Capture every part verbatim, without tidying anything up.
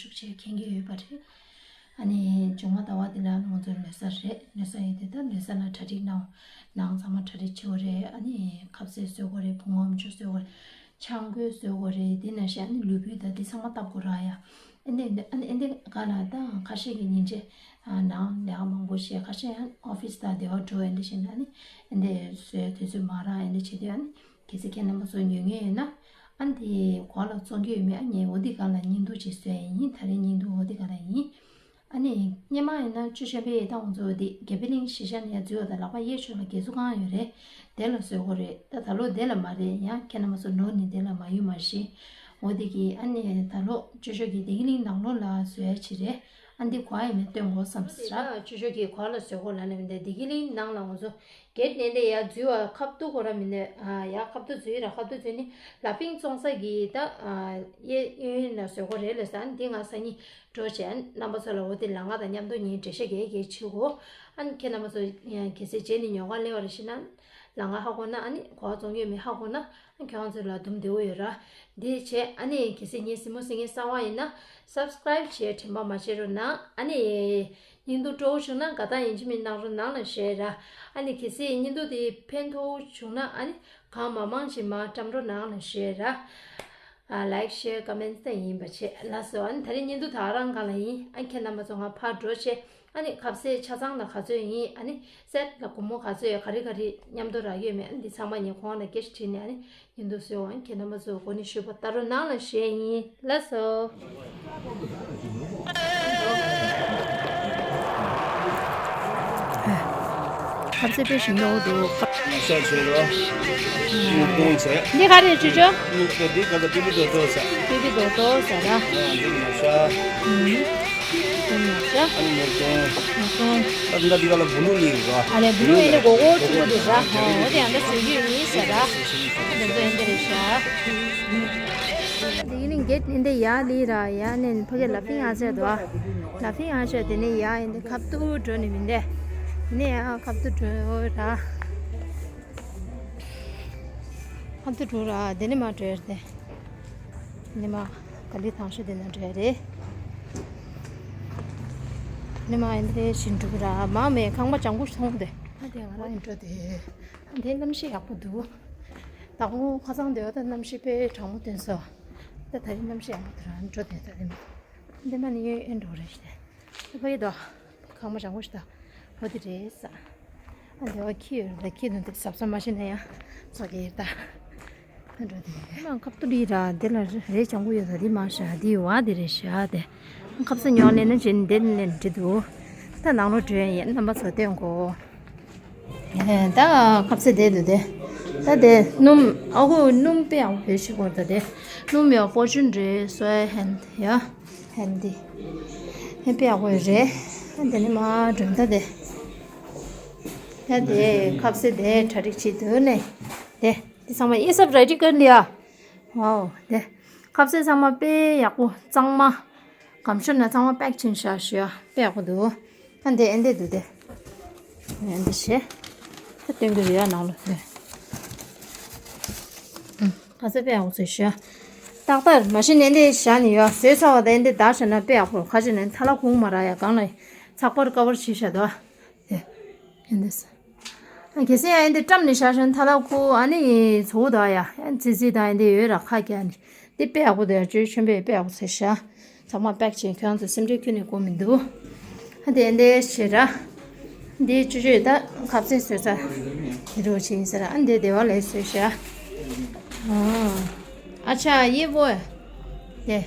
ཤུགས་ཆེ་མཁྱེན་གྱི་ཡོད་པ་རེད། ཨ་ནི་མཇུག་མ་ཟླ་བ་འདི་ལ་ང་ཚོ་ལོ་གསར་རེད། ལོ་གསར་ཡིན་དུས་ད་ལོ་གསར་ལ་གྲ་སྒྲིག་གནང་། ནང་ཚང་མ་གྲ་སྒྲིག་བྱེད་དགོས་རེད། ཨ་ནི་ཁ་ཟས་བཟོ་དགོས་རེད། བུ་ངོམ་ཆུ་བཟོ་དགོས་རེད། ཆང་བསྐོལ་བཟོ་དགོས་རེད། དེ་ནང་བཞིན་ཨ་ནི་ལུས་པོའི་ད་དེ་ཚང་མ་བཏབ་དགོས་ར་ཡ། ཨ་ནི་ཨ་ནི་ཨ་ནི་ག་ལ་ད་ཁ་ཤས་ཀྱི་ཉིན་བྱེད་ནང་ལས་ཀ་མང་པོ་བྱས། ཁ་ཤས་ཨ་ནི་ཨོ་ཕིས་དང་སྡེ་བ་འགྲོ། ཨ་འདྲ་བྱས་ན་ཨ་ནི་ཨ་ནི་བཟོས་དུས་ཚོད་མ་རག་ཨ་འདྲ་བྱེད་དུས་ཨ་ནི། གལ་སྲིད་ཁྱེད་རྣམ་པ་ཚོ་ཉོ་མཁན་ཡོད་ན། ཨ་ནི་དེ་གོ་ལ་བཙོང་གི་ཡོད་མེད། ཨ་ནི་འོ་འདི་སྒང་ལ་བརྙན་ཐུང་ཅིག་བཟོས་ཡིན། ད་རེས་བརྙན་ཐུང་འོ་འདི་སྒང་ལ་ཡིན། ཨ་ནི་སྔོན་མ་ཡིན་ན་ཅོ་ཅོ་པས་ད་ང་ཚོ་འདི་དགེ་འཕེལ་གླིང་གཞིས་ཆགས་ནས་ཡར་འཛུལ་བ་དང་ལག་པ་གཡས་ཕྱོགས་ལ་དགེ་ཚུལ་ཁང་ཡོད་རེད། དེ་ལ་བཟོ་དགོས་རེད། ད་ད་ལོ་དེ་ལ་མ་རེད། ཡང་ཁྱེད་རྣམ་པ་ཚོ་ནོར་ནས་དེ་ལ་མ་ཡོང་མ་ཤེས། འོ་འདི་གི་ཨ་ནི་ད་ལོ་ཅོ་ཅོ་གི་བདེ་སྐྱིད་གླིང་ནང་ལོགས་ལ་བཟོ་ཡ་ཅིག་རེད། ཨ་འདི་གོ་ཡ་ཡིན་ན་སྟོན་དགོས་བསམ་ཟེར། ད་ཅོ་ཅོ་གི་གོ་ལ་བཟོ་དགོས་ལབ་ནས་མི་འདུག་བདེ་སྐྱིད་གླིང་ནང་ལ་ང་ཚོ་གེད་ནས་འདི་ཡར་འཛུལ་བ་ཁ་ཐུག་གོ་ར་མི་འདུག་ཨ་ཡར་ཁ་ཐུག་འཛུལ་ར། ཁ་ཐུག་འཛུལ་ནས་ལ་ཕིང་བཙོང་ས་གི་ད་ཨ་གཡས་གཡོན་ལ་བཟོ་དགོས་རེད་ལབ་ཟེར། ཨ་འདི་ང་སང་ཉིན་འགྲོ་བྱས་ཨ་རྣམ་པ་ཚོ་ལ་འོ་དེ་ལམ་ཁ་དང་མཉམ་དུ་ངས་འགྲེལ་བཤད་རྒྱག་གི་བྱེད་དགོས། ཨ་ཁྱེད་རྣམ་པ་ཚོ་གལ་སྲིད་རྗེས་ནས་ཉོ་ག་སླེབས་པ་རེད་ཤེ་ན། ལམ་ཁ་ཧ་གོ་ན། ཨ་ནི་གོ་བ་བཙོང་གི་ཡོད་མེད་ཧ་གོ་ན། ཨ་ཁྱེད་རང་ཚོ་ལ་དུམ་བདེ་བོ་ཡོད་ར། འདི་བྱས་ཨ་ནི་གལ་སྲིད་ངའི་གཟིགས་མོ་གཟིགས་མཁན་གསར་པ་ཡིན་ན་སབ་སི་ཀ་རའིབ་བྱས་དྲན་པ་མ་བརྗེད་རོགས་གནང་། ཨ་ནི་བརྙན་ཐུང་སྤྲོ་བོ་བྱུང་ན་དགའ་རྟགས་ཡིན་གཅིག་མིན་གནང་རོགས་གནང་ལ་བཤད་ར། ཨ་ནི་གལ་སྲིད་བརྙན་ཐུང་དེ་ཕན་ཐོགས་བྱུང་ན་ཨ་ནི་གང་མང་མང་ཞིག་མར་བཀྲམ་རོགས་གནང་ལ་བཤད་ར། ཨ་ལའིག་ཤེར་ཀོ་མེན་ཊི་ཡིན་པ་བྱས་ལགས་སོ། ཨ་ནི་ད་རེས་བརྙན་ཐུང་དེ་ག་རང་སྒང་ལ་ཡིན། ཨ་ཁྱེད་རྣམ་པ་ཚོ་ང་ཕར་འགྲོ་བྱས། ཨ་ནི་ཁ་ཟས་ཆ་ཚང་ལ་ག་ཚོད་ཡིན། ཨ་ནི་སེ་ཊི་ལ་སྒོར་མོ་ག་ཚོད་ཡོད། ག་རེ་ག་རེ་མཉམ་དུ་རག་ཡོད་མེད། ཨ་ནི་འདི་ཚང་མ་ངས་ཁོང་ལ་སྐད་ཆ་དྲིས་ནས་ཨ་ནི་བརྙན་ཐུང་བཟོས་འོང་། ཁྱེད་རྣམ་པ་ཚོ་འགོ་ནས་མཇུག་བར་ལྟ་རོགས་གནང་ལ་ཞུ་ཡ་ཡིན། ལགས་སོ། ཁ་ཟས་དཔེ་ཞིམ་པོ་འདུག་ཤ་བྱས་རོ། སྨྱུག་སྡོང་བྱས། འདི་ག་རེ་ཅོ་ཅོ། སྨྱུག་སྡོང་འདི་ག་ལ་པི་པི་ཏོ་ཏོ་ཟེར། པི་པི་ཏོ་ཏོ་ཟེར་ར། ཨ་འདི་ཉོ་ཤ། ཨུམ། འདི་ཉོ་ཤ། ཨ་ནི་ཉོ་སྟོང་། ཉོ་སྟོང་། ཨ་འདི་ག་ལ་བུ་ལུ་ལི་ར། ཨ་ལས་བུ་ལུ་ཨེ་ནི་གོ་གོ་ཆུ་བུ་འདུག་ར། ཨོ་དེ་ཡང་ད་བཟོ་རྒྱུ་ཡིན་ཟེར་ར། ཨ་འདི་ཚོ་ཨེ་འདི་རེད་ཤག་འདི་ནི་གེད་ནི་འདི་ཡ་ལི་ར། ཡ་ནི་ཕ་གི་ལ་ཕིང་ཨ་ཟེར་དོ། ལ་ཕིང་ཨ་ཟེར། དེ་ནི་ཡ་ཨེ་འདི་ཁབ་ཏུ་འགྲོ་ནི་མིན་འདི། དེ་ནི་ཡ་ཁབ་ཏུ་འགྲོ་ར། ཁབ་ཏུ་འགྲོ་ར། དེ་ནི་མ་འགྲོ་ཡ་རེད། དེ་ནི་མ་ག་ལི་ཐང་ཤོད་དེ་ན་འགྲོ་ཡ་རེད། དེ་ནི་མ་ཨེ་འདི་བཞིན་འགྲོ་ར། མ་མེ་ཁང་པ་ལྗང་ཁུ་སོང་དེ། ཨ་དེ་ང་རང་ཡིན་འགྲོ་དེ། ཨ་དེ་གནམ་གཤིས་ཡག་པོ་འདུག་དང་པོ་ཁ་སང་དེ་བ་ད་གནམ་གཤིས་དཔེ་གྲང་མོ་བསྟན་སོང་། ད་ད་རེས་གནམ་གཤིས་ཡག་པོ་འདུག་ར། འགྲོ་དེ་ད་རེས་མ། འདི་མ་ནི་ཡོད་ཨེ་འགྲོ་རེད་ཤག་འདི་ཕ་ཡི་དོ། ཁང་པ་ལྗང་ཁུ་ཞིག་དང་། འོ་དེ་རེད་ས། ཨ་འདི་བ་ཁྱི་ཡོད་རེད། ད་ཁྱི་དང་དེ་གཟབ་གཟབ་མ་བྱས་ན་ཡང་ཚོགས་ཀྱི་ཡོད་ད། ཨ་འགྲོ་དེ་རེད། མ་ཁབ་ཏུ་རི་ར། དེ་ལ་རེ་ལྗང་ཁུ་ཡོད་ད། དེ་མ་ཤ་དེ་བ་དེ་རེད་ཤག་དེ་ཁབ་ས་ཉོ་ལེན་ན་བྱེད་ནི་དེ་ལེན་འདྲི་འདུག་ད་ནང་ལོགས་འགྲོ་ཡ་ཡིན། རྣམ་པ་ཚོ་སྟོན་གོ། ཨེ་ད་ཁབ་ས་དེ་འདུག་དེ། ད་དེ་སྣུམ། ཨ་ཁུ་སྣུམ་དཔེ་ཡག་པོ་བེད་ཤེས་གོ་ད་དེ། སྣུམ་ཡོད། ཕོར་ཆུན་རེད། སོ་ཡ་ཧན་ཡ། ཧན་དེ། ཧན་དཔེ་ཡག་པོ་རེད། ཨ་དེ་ནི་མ་སྒྲོན་ད་དེ། ད་དེ་ཁབ་ས་དེ་གྲ་སྒྲིག་བྱེད་དུས་ནས་དེ། འདི་ཚང་མ་ཡེ་སབ་རེ་ཌི་ཀར་ལི་ཡ། ཝའོ། དེ་ཁབ་ས་ཚང་མ་དཔེ་ཡག་པོ་གཙང་མ། སྒམ་ཤོ་ནང་ཚང་མ་པེག་ཕྱིན་བཞག་ཞུ་ཡ། དཔེ་ཡག་པོ་འདུག་ཨ་འདི་ཨེ་འདི་འདུག་དེ། ཨེ་འདི་བྱས། ད་སྟོན་གྱི་རེད་ཡ་ནང་ལོགས་དེ། ཨུམ། ཁ་ཟས་དཔེ་ཡག་པོ་བཟོས་ཤག་ཏག་ཏག་མ་གཞི་ནས་ཨེ་འདི་བཞག་ནས་ཡོད། བཟོས་ཚར་བ་དང་ཨེ་འདི་བརྡར་བཞག་ན་དཔེ་ཡག་པོ། ཁ་ཅིག་ནས་ཐལ་བ་ཁུག་མ་རག་ཡ། སྒང་ལ་ཚགས་པར་ཀ་བར་བྱས་བཞག་འདུག་དེ། ཨེ་འདི་ས། ཨ་གལ་སྲིད་ཡང་ཨེ་འདི་བཀྲམ་ནས་བཞག་བཞག་ན་ཐལ་བ་ཁུག་ཨ་ནི་ཚོ་བོ་དང་ཡ། ཨ་ཙི་ཙི་དང་ཨེ་འདི་ཡོད་ར་ཁ་རྒྱག་ནི། འདི་དཔེ་ཡག་པོ་འདུག་ཡ། ཅོ་ཅོ་མཆོད་པས་དཔེ་ཡག་པོ་བཟོས་ཤག་ཚང་མ་པེག་བྱས། ཁྱོད་རང་ཚོ་སེམས་ཁྲལ་ཁྱོན་ནས་དགོས་མི་འདུག་ཨ་དེ་འདི་བྱེད་ར། འདི་ཅོ་ཅོས་ད་ཁ་ཟས་བཟོས་ཚར། འདི་རུ་ཕྱིན་ཟེར་ར། ཨ་འདི་སྡེ་བ་ལས་བཟོས་ཤག་ཨ་ཆ་ཡེ་བོ། དེ།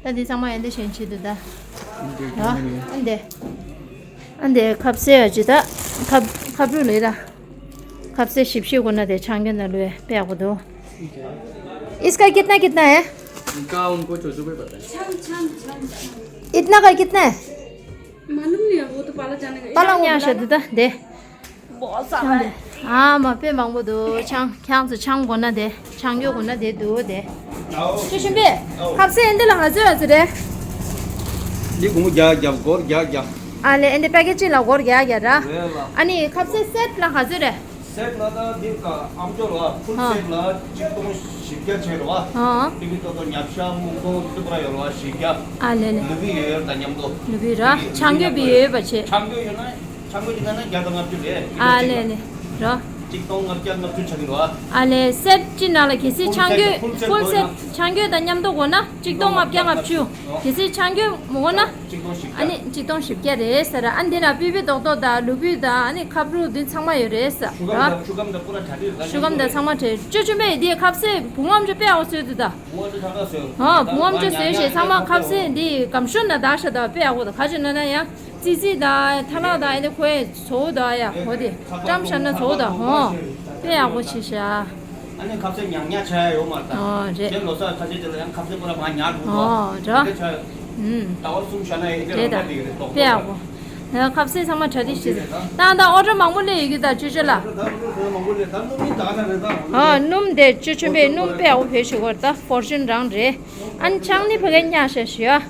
ད་འདི་ཚང་མ་ཨེ་འདི་བཞིན་བྱེད་དུ་ད། ཨ་འདི། ཨ་འདི་ཁ་ཟས་ཡ་ཅི་ད། ཁབ་ཁབ་རུ་ལས་ད། ཁ་ཟས་ཞིབ་ཞིབ་དགོས་ན་དེ་ཆང་སྐྱོན་ན་ལུས་དཔེ་ཡག་པོ་འདུག इसका कितना कितना है? इनका उनको जो जो पे पता है। छाम छाम छाम छाम। इतना का कितना है? मालूम नहीं है, वो तो पाला जाने का। पाला ཉ་ཤ་འདི་ད་དེ། बहुत सारा है। ཨ་མ་དཔེ་མང་པོ་འདུག་ཆང་ཁྱང་ཚོ་ཆང་དགོས་ན་དེ། ཆང་ཡོད་དགོས་ན་དེ་འདུག་དེ། ཅི་ཤིན་པས། ཁ་ཟས་ཨེ་འདི་ལ་ག་ཚོད་ཡོད་ཚོད་རེད། འདི་སྒོར་བརྒྱ་བརྒྱ། སྒོར་བརྒྱ་བརྒྱ། ཨ་ལས་ཨེ་འདི་པེ་ཀེ་ཅི་ལ་སྒོར་བརྒྱ་བརྒྱ་ར། རེད་ལ། ཨ་ནི་ཁ་ཟས་སེ་ཊི་ལ་ག་ཚོད་རེད། སེཊ་ལ་ད་འདི་ཀ་ཨམ་ཅོག་ལ་ཕུལ་ཨ་སེཊ་ལ་གཅིག་སྟོང་བཞི་བརྒྱ་བྱས་རེད་བ། ཨ་ཏི་བི་ཏོག་ཏོ་ཉབ་ཤ་སྨུག་ཏོ་འདི་པུ་ར་ཡོད་རེད་བ་བཞི་བརྒྱ། ཨ་ལེ་ལེ། ལུ་བི་ཡོད་ཡོད་དང་མཉམ་དུ། ལུ་བི་ར་ལུ་བི་ཆང་གོས་བི་ཡོད་པ་བྱས། ཆང་གོས་ཡོད་ན་ཆང་གོས་ཡིན་ན་བརྒྱ་དང་ལྔ་བཅུ་རེད། ཨ་ལེ་ལེ། ར། གཅིག་སྟོང་ལྔ་བརྒྱ་ལྔ་བཅུ་ཆགས་ཀྱི་རེད་བ། ཨ་ལེ་སེཊ་གཅིག་ནང་ལ་གལ་སྲིད་ཕུལ་ཆང་སེཊ་གོས་ཕུལ་སེཊ་ཕུལ་དགོས་སེཊ་ན་ཆང་གོས་དང་མཉམ་དུ་དགོས་ན་གཅིག་སྟོང་ལྔ་བརྒྱ་ལྔ་བཅུ། གལ་སྲིད་ཆང་གོས་མི་དགོས་ན། གཅིག་སྟོང་བཞི་བརྒྱ། ཨ་ནི་གཅིག་སྟོང་བཞི་བརྒྱ་རེད་ཟེར། ཨ་འདི་ན་པི་པི་ཏོག་ཏོག་དང་ལུ་བི་དང་ཨ་ནི་ཁབ་རུ་འདི་ཚང་མ་ཡོད་རེད་ཟེར། ཤུ་གམ་དང་ཤུ་གམ་དང་པུ་ར་གྲ་སྒྲིག་རེད། ཤུ་གམ་དང་ཚང་མ་བྲལ་ཅོ་ཅོ་པས་འདི་ཁབ་སེ་བུ་ངམ་ཅོ་དཔེ་ཨོ་སོད་དུ་ད། ཨོ་བུ་ངམ་ཅོ་སོད་ཞེས་ཚང་མ་ཁབ་སེ་འདི་གམ་ཤུ་ན་ད་ཤ་ད་དཔེ་ཨོ་ད་ཁ་ཅོ་ན་ན་ཡང་ཙི་ཙི་དང་ཐ་ལག་དང་ཨ་ནི་ཁོའི་ཚོ་ད་ཡ་ཧོ་དེ་ཀྲམ་ཤ་ན་ཚོ་ད་ཧོ་དཔེ་ཨོ་ཆེ་ཤ། ཨ་ནི་ཁ་ཟས་ཉག་ཉག་ཆགས་ཡ་ཡོད་མ་རེད་ད། ཨོ་རེད། གཞན་ལོ་གསར་ཁ་ཤས་ཅིག་ལ་ཡང་ཁ་ཟས་པོ་ར་མ་ཉག་འགྲོ་ཨོ་འགྲོ། དེ་ཆགས་ཡོད། ཨུམ། ཟླ་བ་གསུམ་བཞག་ན་ཡིན་དེ་རེད་རོ་ད། མ་དེ་རེད་ཏོག་དཔེ་ཡག་པོ། ཡང་ཁ་ཟས་ཚང་མ་གྲ་སྒྲིག་བྱས་ཏེ་ད་ད་ཨོ་ཌར་མང་པོ་སླེབས་ཡོད་རྒྱུ་ད་ཅོ་ཅོ་ལ། ཨོ་སྣུམ་དེ་ཅོ་ཅོ་པས་སྣུམ་དཔེ་ཡག་པོ་བེད་སྤྱོད་ཀྱི་ཡོད་རེད་ད་ཕོར་ཅུན་རང་རེད། ཨ་ནི་ཆང་ནི་ཕ་གིར་ཉག་ཤ་ཞུ་ཡ།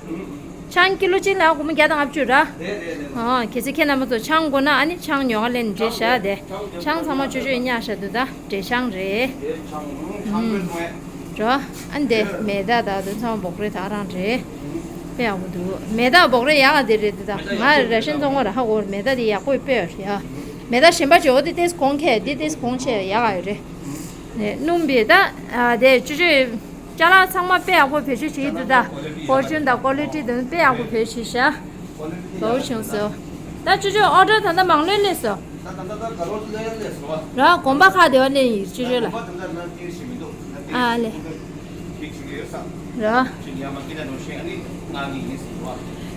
ཆང་ཀི་ལོ་གཅིག་ལ་སྒོར་མོ་བརྒྱ་དང་ལྔ་བཅུ་ར། རེད་རེད་རེད། ཨ་གལ་སྲིད་ཁྱེད་རྣམ་པ་ཚོ་ཆང་དགོས་ན་ཨ་ནི་ཆང་ཉོ་ག་ལེན་འདྲེ་བཞག་དེ། ཆང་ཆང་ཚང་མ་ཅོ་ཅོས་ཉག་བཞག་འདུག་ད་འདྲེ་ཆང་རེད། རེད་ཆང་ཆང་ཨུམ། རེད་སོང་ཨེ། རོ། ཨ་འདི་མེ་ད་ད་དུ་ཚང་མ་འབོག་རེད་ད་རང་རེད། དཔེ་ཡག་པོ་འདུག་མེ་ད་འབོག་རེད་ཡག་ག་དེ་རེད་དེ་ད་ང་རེ་ཤན་ཚོང་བར་ཧ་གོ་མེ་ད་དེ་ཡག་པོ་དཔེ་ཡག་རེད་ཡ། མེ་ད་གཞན་པ་ཅོ་དེ་ཏེས་གོང་ཁེ་དེ་ཏེས་གོང་ཆེ་ཡག་ག་ཡོད་རེད། ནས་སྣུམ་པས་ད་དེ་ཅོ་ཅོས། ཅ་ལག་ཚང་མ་དཔེ་ཡག་པོ་བེད་སྤྱོད་བྱེད་ཀྱི་འདུག་ད་ཕོར་ཅུན་དང་ཀོ་ལི་ཊི་དེ་ཚོ་དཔེ་ཡག་པོ་བེད་སྤྱོད་བྱས་ཤག་ལོ་བྱུང་སོང་། ད་ཅོ་ཅོ་ཨོ་ཌར་ད་ལྟ་མང་ལོས་སླེབས་སོང་། ར་དགོན་པ་ཁག་དེ་བ་སླེབས་ཡིན་ཅོ་ཅོ་ལ། ཨ་ལེ། ར།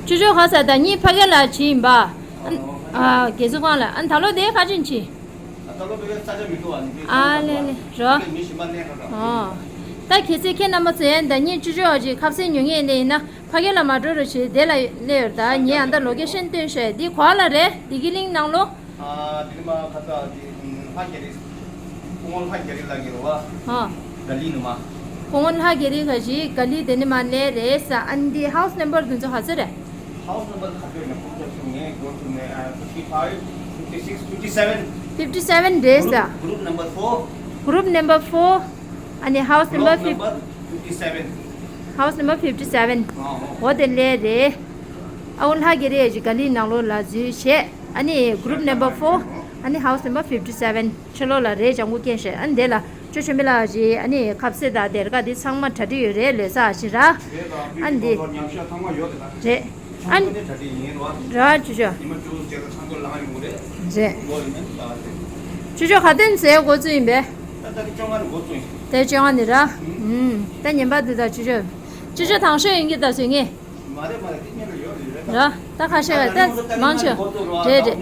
ཅོ་ཅོ་ཁ་ས་ད་གཉིས་ཕ་གི་ལ་བྱིན་ཡིན་པ། ཨ་དགེ་ཚུལ་ཁང་ལ་ཨ་ད་ལོ་དེ་ཁ་ཅིན་ཆི། ཨ་ལེ་ལེ་རོ། ཨོ། ད་ཁྱེད་ཚོས་ཁྱེད་རྣམ་པ་ཚོས་ཡང་ཟླ་ཉིན་བཅུ་ཅོག་ཅིག་ཁ་ཟས་ཉོ་མཁན་ཡིན་ན་ཕ་གི་ལ་མ་འགྲོ་རོགས་བྱེད་དེ་ལ་སླེབས་ཡོད་ད་ངས་ཨ་ད་ལོ་ཀེ་ཤན་སྟོན་ཤག་འདི་ག་པར་ལ་རེད་བདེ་སྐྱིད་གླིང་ནང་ལོ། ཨ་དེ་ནི་མ་ཁ་ས་དེ་ལྷ་རྒྱ་རི་སྐུ་ངོ་ལྷ་རྒྱ་རི་ལ་གི་རོ་བ། ཨོ། ད་ལི་ནི་མ། སྐུ་ངོ་ལྷ་རྒྱ་རི་ག་ཞིག་ག་ལི་དེ་ནི་མ་ལས་རེད་ས་ཨ་ནི་འདི་ཧའུ་སི་ནམ་བར་དེ་ཚོ་ག་ཚོད་རེད། House number ག་ཚོད་ཡིན་ན་ཁོང་ཚོ་གསུང་ངས་འགོ་བཙུགས་ནས་ཨ་fifty five, fifty six, fifty seven. Fifty seven རེད་ས། Group, group number four. Group number four. ཨ་ནི་house number fifty. Block number fifty seven. House number fifty seven. ཨོ་ཨོ། འོ་དེ་ལས་རེད། ཨ་འོ་ལྷ་གི་རེད་ཞིག་ག་ལི་ནང་ལོགས་ལ་འཛུལ་བྱས་ཨ་ནི་group number four. ཨ་ནི་house number fifty seven. ཕྱི་ལོགས་ལ་རེད་ལྗང་གུ་སྐྱེས་ཤག་ཨ་ནི་དེ་ལ་ཅོ་ཆེན་པོ་ལགས་ཀྱིས་ཨ་ནི་ཁ་ཟས་དང་སྡེར་ཁ་འདི་ཚང་མ་གྲ་སྒྲིག་ཡོད་རེད་ལོས་ས་ཨ་ཞི་ར། ཨ་ནི་འདི་ཉམས་ཤག་ཚང་མ་ཡོད་རེད་ད། རེད། ཨ་ནི་ཆང་ཁོ་ནི་གྲ་སྒྲིག་ཡིན་རོ། ར་ཅོ་ཅོ། ཉི་མ་བཅུ་བཅས་ལ་ཆང་ཁོ་ལངས་ཡོང་གི་རེད། རེད། མགོ་ཡིན་ན་ད་རེད། ཅོ་ཅོ་ག་དུས་ནས་འགོ་བཙུགས་ཡིན་པས། ད་ད་རེས་བཅོ་ལྔ་ནས་འགོ་བཙུགས་ཡིན། དེ་བཅོ་ལྔ་ནས་ར། ཨུམ། ད་ཉན་པ་འདི་ད་ཅོ་ཅོ། ཅོ་ཅོ་དང་ཤོས་ཡིན་གྱི་ད་ཟོས་ངེས། མ་རེད་མ་རེད་དེ་ཉེ་རུ་ཡོད་རེད་རེད་ད། ར། ད་ཁ་ཤས་ད་མང་ཆེ། རེད་རེད།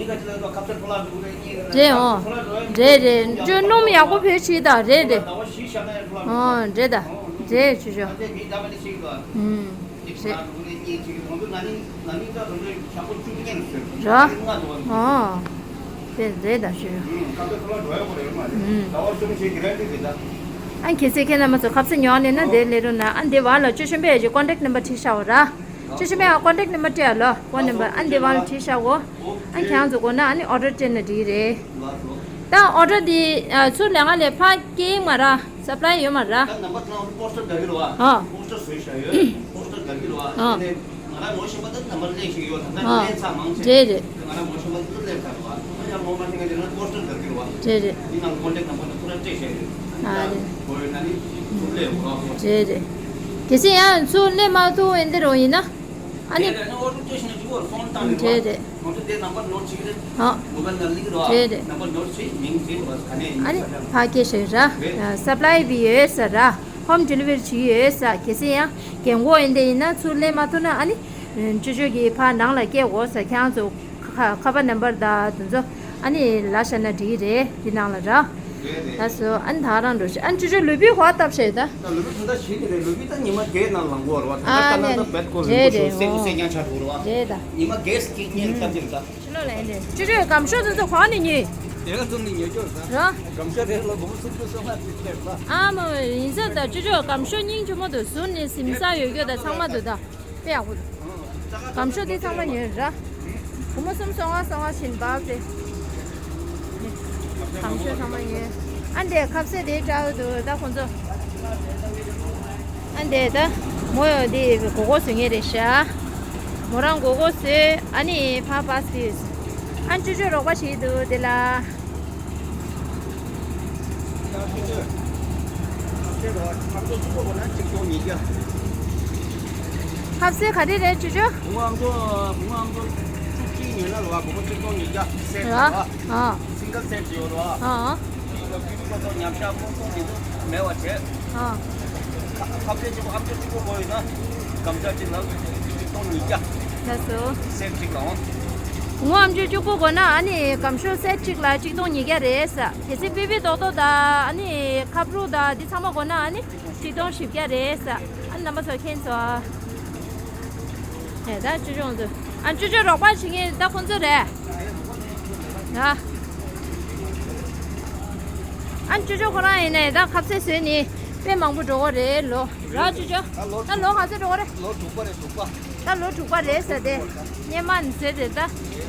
རེད་འོ། རེད་རེད་འཇོ་སྣུམ་ཡག་པོ་བེད་སྤྱད་ད་རེད་རེད། འོ་རེད་ད། རེད་ཅོ་ཅོ། ཨུམ། རེད། ར། འོ། དེ་རེད་ད་ཞུ། ཨུམ། ཨ་ཁྱེད་ཚོས་ཁྱེད་རྣམ་པ་ཚོ་ཁ་ཟས་ཉོ་ནས་ན་དེ་སླེབས་རོགས་གནང་ཨ་འདི་བར་ལ་ཅོ་ཆེན་པོའི་ཀོན་ཊེག་ནམ་བར་བྲིས་བཞག་འོ་ར། ཅོ་ཆེན་པོའི་ཀོན་ཊེག་ནམ་བར་བྲིས་ཨ་ལོ་ཕོན་ནམ་བར་ཨ་འདི་བར་ལ་བྲིས་བཞག་འོ། ཨ་ཁྱེད་རང་ཚོ་དགོས་ན་ཨ་ནི་ཨོ་ཌར་སྤྲད་ན་འགྲིག་རེད། ད་ཨོ་ཌར་འདི་ཚུར་ལས་ང་ལས་ཕར་སྐྱེལ་མ་ར། སབ་ལའི་ཡོད་མ་ར། ད་ནམ་བར་ཚང་པོ་སི་ཊར་རྒྱག་གི་རེད་བ། ཨ། པོ་སི་ཊར་བཟོས་བཞག་ཡོད། པོ་སི་ཊར་རྒྱག་གི་རེད་བ། ཨ། དེ་ནས་ང་རང་ངོ་ཤེས་པ་ད་ནམ་བར་སླེབས་ཤིག་ཡོད་ད་ལྟ་ཨ། སླེབས་ཚར་མང་ཆེ། རེད་རེད། ང་རང་ངོ་ཤེས་པ་ད་སླེབས་ཚར་རེད་བ། ང་ཡང་ངོ་མ་ཤེས་མཁན་དེ་ན་པོ་སི་ཊར་རྒྱག་གི་རེད་བ། རེད་རེད། འདི་ནང་ཀོན་ཊེག་ནམ་བར་ནི་ཁོ་རང་སྤྲད་བཞག་ཡོད། ཨ་རེད། དགོས་ཡོད་ན་ནི་ཚུར་སླེབས་རོགས། རེད་རེད། གལ་སྲིད་ཡང་ཚུར་སླེབས་མ་ཐུབ་འོན་ཏེ་རོགས་ཡིན་ན། ཨ་ནི། དེ་ལ་ནི་ཨོ་ཌར་སྤྲད་ཤེས་ན་འགྲིག་གོ་ཕོན་བཏང་ནས་རེད་རེད། ང་ཚོ་དེ་ནམ་བར་ནོར་བྱེད་ཀྱི་རེད། ཨ། མོ་བལ་ནང་ལིང་རོ། རེད་རེད། ནམ་བར་ནོར་བྱེད་མིང་བྱེད་རོ་ག་ནས་ཡིན་ཨ་ནི་ས་ཕ་སྐད་བཤད་ར། རེད། སབ་ལའི་བི་ཡོད་ས་ར། ཧོམ་ཌི་ལི་ཝ་རི་བྱེད་ཡོད་ས་གལ་སྲིད་ཡང་རྒན་གོག་ཡིན་དེ་ཡིན་ན་ཚུར་སླེབས་མ་ཐུབ་ན་ཨ་ནི། ཅོ་ཅོ་གིས་ཕར་ནང་ལ་སྐྱེལ་དགོས་ས་ཁྱེད་རང་ཚོ་ཁ་ཁ་པར་ནམ་བར་དང་དེ་ཚོ་ཨ་ནི་ལ་བཞག་ན་འགྲིག་གི་རེད་འདི་ནང་ལ་ར། རེད་རེད། ད་སོ་ཨ་ནི་ད་རང་འགྲོ་ཤི་ཨ་ནི་ཅོ་ཅོ་ལུས་པོའི་ཧོ་བཏབ་ཤེས་ད། ད་ལུས་པོ་ད་ད་ཞིག་གི་རེད་ལུས་པོ་ད་ཉི་མ་བརྒྱད་ནང་ལངས་དགོས་རེད་བ་ད་ཨ་ད་ནང་ད་བེད་ཀོ་ལུས་པོ་རེད་ཤོར་སེ་རེད་ཀོ་སེ་ཉང་ཆ་དགོས་རེད་བ། རེད་ད། ཉི་མ་བརྒྱད་སྐྱེས་ཉལ་ཁ་ཅིག་ད། ཕྱི་ལོགས་ལ་ཡིན་དེ་ཅོ་ཅོ་སྒམ་ཤོག་དེ་ཚོ་གང་ནས་ཉོས། དེ་ག་ཚོ་ནས་ཉོས་ཀྱོ་ད། ར། སྒམ་ཤོག་རེ་ལ་སྒོར་མོ་སུམ་ཅུ་སོ་ལྔ་ཅིག་སྤྲད་ལ། ཨ་མ་ཡིན་ས་ད་ཅོ་ཅོ་སྒམ་ཤོག་སྙིང་རྗེ་མོ་དུ་ཟུར་ནས་ཟིམ་ས་ཡོད་རྒྱུ་ད་ཚང་མ་དུ་ད། དཔེ་ཡག་པོ་འདུག་སྒམ་ཤོག་དེ་ཚང་མ་ཉོས་ར། སྒོར་མོ་སུམ་སོ་ལྔ་སོ་ལྔ་བྱིན་འབབ་སྟེ། གང་ཤོད་ཚང་མ་ཡིན། ཨ་འདས་ཁ་ཟས་དེ་འདྲ་འདུག་ད་ཁོང་ཚོ། ཨ་འདས་ད། མོ་ཡོད་དེ་མགོ་སྐོར་བཟོ་མཁན་རེད་ཤག་མོ་རང་མགོ་སྐོར་བཟོས་ཨ་ནི་ཕར་པ་སི་ཡོད། ཨ་ཅོ་ཅོ་རོགས་པ་བྱེད་འདུག་དེ་ལ། ཁ་ཟས་ག་རེ་རེད་ཅོ་ཅོ། བུ་མོ་ཨམ་ཅོག་བུ་མོ་ཨམ་ཅོག་བཅུ་གཅིག་ཉོས་ན་ལོ་བ་སྒོར་མོ་གཅིག་སྟོང་ཉིས་བརྒྱ་སེ་ར། ལོ་བ། ཨ། སིང་གལ་སེ་ཊི་ཡོད་རོ། ཨ། ཨ། ཅིག་ལ་ཕི་ཕི་ཁོ་ཚོ་ཉམས་ཆག་རྨོངས་གཏོང་དེ་ཚོ་མེད་པ་བྱས། ཨ། ཁ་ཁ་ཟས་གཅིག་པོ་ཨམ་ཅོག་གཅིག་པོ་དགོས་ཡོད་ན། སྒམ་ཆ་གཅིག་ལ་གཅིག་སྟོང་ཉིས་བརྒྱ། ལགས་སོ། སེ་ཊི་གཅིག་ལ་འོང་། ངོ་ཨམ་ཅོག་གཅིག་པོ་དགོས་ན་ཨ་ནི་སྒམ་ཤོག་སེ་ཊི་གཅིག་ལ་གཅིག་སྟོང་ཉིས་བརྒྱ་རེད་ཟེར། གལ་སྲིད་པི་པི་ཏོག་ཏོ་དང་ཨ་ནི་ཁབ་རུ་དང་འདི་ཚང་མ་དགོས་ན་ཨ་ནི་གཅིག་སྟོང་བཞི་བརྒྱ་རེད་ཟེར། ཨ་ནི་རྣམ་པ་ཚོ་མཁྱེན་སོང་། ཨེ་ད་ཅོ་ཅོ་ང་ཚོ། ཨ་ཅོ་ཅོ་རོགས་པ་བྱེད་མཁན་ད་ཁོང་ཚོ་རེད། ཡ། ཨ་ཅོ་ཅོ་ཁོ་རང་ཡིན་ནའི་ད་ཁ་ཟས་བཟོས་ནི་དཔེ་མང་པོ་འགྲོ་གི་རེད་ལོ། ར་ཅོ་ཅོ། ད་ལོ་ག་ཚོད་འགྲོ་གི་རེད། ལོ་དྲུག་པ་རེད་དྲུག་པ། ད་ལོ་དྲུག་པ་རེད་ཟེར་ཏེ། སྔོན་མ་ནས་བཟོས་ཏེ་ད་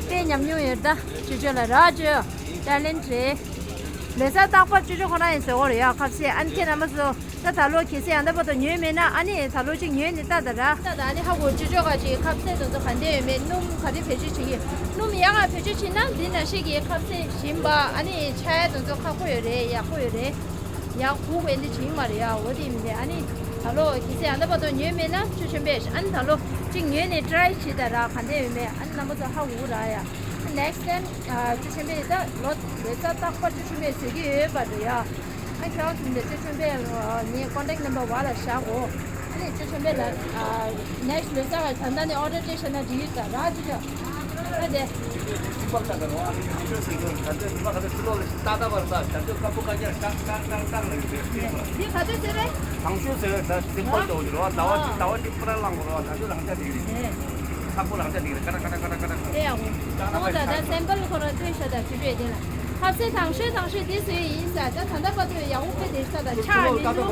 དཔེ་ཉམས་མྱོང་ཡོད་ད་ཅོ་ཅོ་ལ་ར་ཅོ། ཊེ་ལེན་ཊི་རེད། ལོ་གསར་རྟག་པར་ཅོ་ཅོ་ཁོ་རང་ཡིན་བཟོ་གི་རེད་ཡ་ཁ་ཟས་ཨ་ནི་ཁྱེད་རྣམ་པ་ཚོ། ད་ད་ལོ་གལ་སྲིད་ཡང་ད་བར་དུ་ཉོས་མེད་ན་ཨ་ནི་ད་ལོ་གཅིག་ཉོས་ནས་ལྟ་ད་ར། ལྟ་ད་ཨ་ནི་ཧ་གོ་ཅོ་ཅོ་ག་ཅིག་ཁ་ཟས་དེ་ཚོ་ག་འདྲ་ཡོད་མེད་སྣུམ་ག་རེ་བེད་སྤྱོད་བྱེད་ཀྱི། སྣུམ་ཡག་ག་བེད་སྤྱོད་བྱེད་ན་འདི་ནང་བཞིན་གྱི་ཁ་ཟས་ཞིམ་པ་ཨ་ནི་ཆ་ཡ་དེ་ཚོ་ཁག་པོ་ཡོད་རེད་ཡག་པོ་ཡོད་རེད། ཡག་གུག་པའི་འདི་བྱིང་མ་རེད་ཡ་འོ་དེ་མི་འདྲ་ཨ་ནི། ད་ལོ་གལ་སྲིད་ཡང་ད་བར་དུ་ཉོས་མེད་ན་ཅོ་ཆེན་པོས་ཨ་ནི་ད་ལོ་གཅིག་ཉོས་ནས་ཊི་རའི་བྱེད་ད་ར་ག་འདྲ་ཡོད་མེད་ཨ་ནི་རྣམ་པ་ཚོ་ཧ་གོ་ར་ཡ། ནེག་སི་ཊེམ་ཅོ་ཆེན་པོས་ད་ལོ་ལོ་གསར་རྟག་པར་ཅོ་ཆེན་པོས་བཟོ་གི་ཡོད་པ་རེད་ཡ། ཨ་ཁྱོད་རང་ཚོ་འདི་ཅོ་ཆེན་པོའི་ངའི་ཀོན་ཊེག་ནམ་བར་བ་ལ་བཞག་གོ་ཨ་ནི་ཅོ་ཆེན་པོ་ལ་ནེག་སི་ཊི་ལོ་གསར་བ་ད་ལྟ་ནས་ཨོ་ཌར་སྤྲད་བཞག་ན་འགྲིག་ཡོད་ད་ར་ཅོ་ཅོ། ཨ་དེ། ཅིག་པག་ལྟ་ག་རོ་ཨ་ནི་ཅོ་ཅོ་ཟེར་གྱི་ད་ལྟ་ཉི་མ་ག་ཚོད་ཕྱི་ལོགས་ལ་ཞིག་ཏག་ཏག་བར་ས་ད་ལྟ་སྐམ་པོ་བཀའ་རྒྱ་ཏག་ཏག་ཏག་ཏག་ལ་ཡོད་རེད་ཟེར་གྱི་འདི་ག་ཚོད་ཟེར་རེད། དང་ཤོས་ཟེར་ད་ཅིག་པག་ཏོ་འོ་དེ་རོ་ཟླ་བ་གཅིག་ཟླ་བ་གཅིག་པུ་ར་ལངས་གོ་རོ་ད་ཚོད་རང་ཆ་འགྲིག་རེད། ཁག་པོ་རང་ཆ་འགྲིག་རེད་ཀ་ར་ཀ་ར་ཀ་ར་ཀ་ར། དེ་ཡག་པོ། ཁོང་ད་ད་སེམ་པལ་ཁོ་རང་སྤྲད་ཤག་ད་ཆུ་ཆུ་དེ་ལ། ཁ་ཟས་དང་ཤོས་དང་ཤོས་དེ་བཟོས་ཡིན་ས་ད་ད་ལྟ་བར་དུ་ཡག་པོ་དཔེ་དེ་ས་ད་ཆག་མི་འདུག་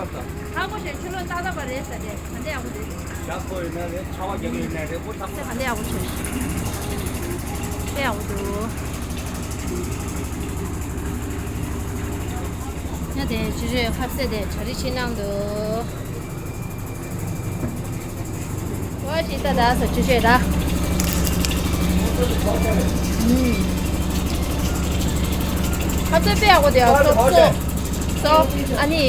ཧ་གོ་ཞེས་ཆུ་ལོག་ཏག་ཏག་པ་རེད་ས་དེ་ད་འདི་ཡག་པོ་དེ། ཞག་པོ་ཡིན་ན་རེད་ཆར་པ་རྒྱབ་ཡིན་ན་རེད་པོ་ཐག་པོ། ད་འདི་ཡག་པོ་ཆེ། དཔེ་ཡག་པོ་འདུག་ཡ་དེ་ཆུ་ཆུ་ཁ་ཟས་དེ་གྲ་སྒྲིག་བྱེད་གནང་འདུག་ཝ་ཅི་ད་ད་སོ་ཅི་ཅི་ར། ཁ་ཚོད་དཔེ་ཡག་པོ་དེ་ཡག་སོབ་སོབ་སོབ་ཨ་ནི།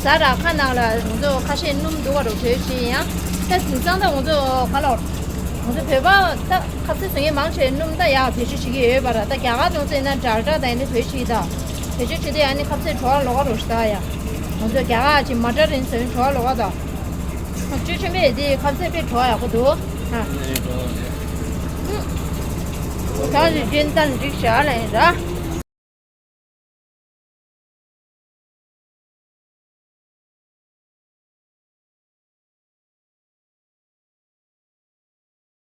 ཟ་ར་ཁ་ནང་ལ་ང་ཚོ་ཁ་ཤས་སྣུམ་འདུག་བ་རུ་བོད་ཕྱིན་ཡང་ད་དེང་སང་ད་ང་ཚོ་ག་ལ་ང་ཚོ་བོད་པ་ད་ཁ་ཚོད་ཟ་མཁན་མང་ཆེ་སྣུམ་ད་ཡག་བེད་སྤྱོད་བྱེད་ཀྱི་ཡོད་པ་ར་ད་རྒྱ་གར་ནང་ཚོ་ཡིན་ན་དྲག་དྲག་ད་ཡིན་ན་བེད་སྤྱོད་བྱེད་ད། བེད་སྤྱོད་བྱེད་དུས་ཨ་ནི་ཁ་ཟས་བྲོ་བ་ལོག་ག་རོ་ཞིག་ད་ཡ། ང་ཚོ་རྒྱ་གར་ཅིག་མ་ཏྲ་རིན་ཟེར་བྲོ་བ་ལོག་ག་ད། ཅོ་ཆེན་པོས་དེ་ཁ་ཟས་དཔེ་བྲོ་བ་ཡག་པོ་འདུག་ཨ། ད་ནི་རྒྱན་ད་ནི་འགྲིག་བཞག་ལ་ཡིན་ར།